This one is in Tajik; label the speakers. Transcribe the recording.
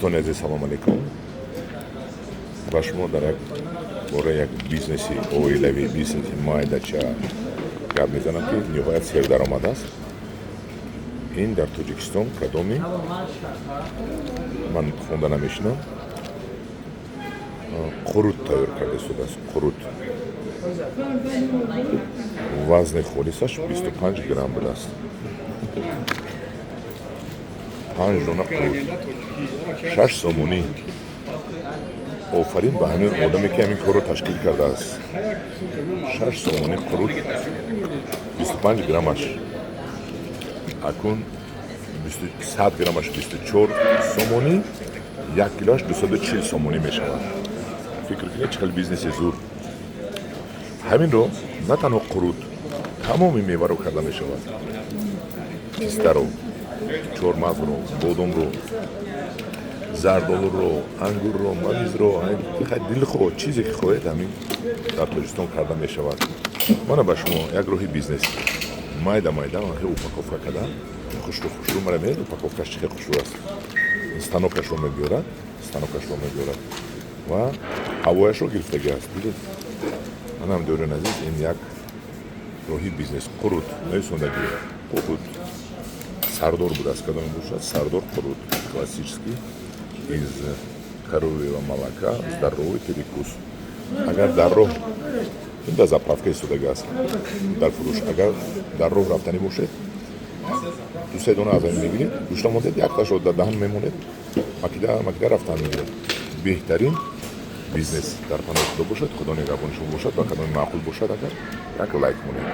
Speaker 1: Дӯстони азиз, салом алейкум. Ба шумо дар як бора як бизнеси оилавӣ, бизнеси майдача гап мезанам, ки ниҳоят сердаромад аст. Ин дар Тоҷикистон кадоми ман хонда намешинам, қурут тайёр карда истодааст. Қурут вазни холисаш 25 грамм будааст. Панҷ дона қурут 6 сомонӣ. Офарин ба ҳамин одаме, ки ҳамин корро ташкил кардааст. 6 сомонӣ қурут, 25 граммаш. Акун 100 граммаш 24 сомонӣ, як килоаш 240 сомонӣ мешавад. Фикр кунед, чӣ хел бизнеси зур. Ҳаминро на танҳо қурут, тамоми меваро карда мешавад: пистаро, чормағзро, бодомро, зардолуро, ангурро, мавизро, дилхоҳ чизе ки хоҳед, ҳамин дар Тоҷикистон карда мешавад. Мана ба шумо як роҳи бизнес. Майда майда упаковка карда, хушрӯ хушрӯ. Мара мебинед, упаковкаш чӣ хел хушрӯ аст. Станокашро мебиёрад, станокашро мебиёрад ва ҳавояшро гирифтагӣ аст. Дидед? Манам, дӯрони азиз, ин як роҳи бизнес. Қурут нависондагӣ, қурут Сардор будааст, кадоме бошад, Сардор қурут классический из коровьего молока, здоровый перекус. Агар дар роҳ, ин дар заправка истодагӣ аст дар фурӯш, агар дар роҳ рафтанӣ бошед, ду се дона аз ин мегиред, гӯшта мондед, якташро дар даҳан мемонед, макида макида рафтан мегиред. Беҳтарин бизнес. Дар паноҳи Худо бошад, Худо нигаҳбони шумо бошад. Ба кадоми маъқул бошад, агар як лайк монед.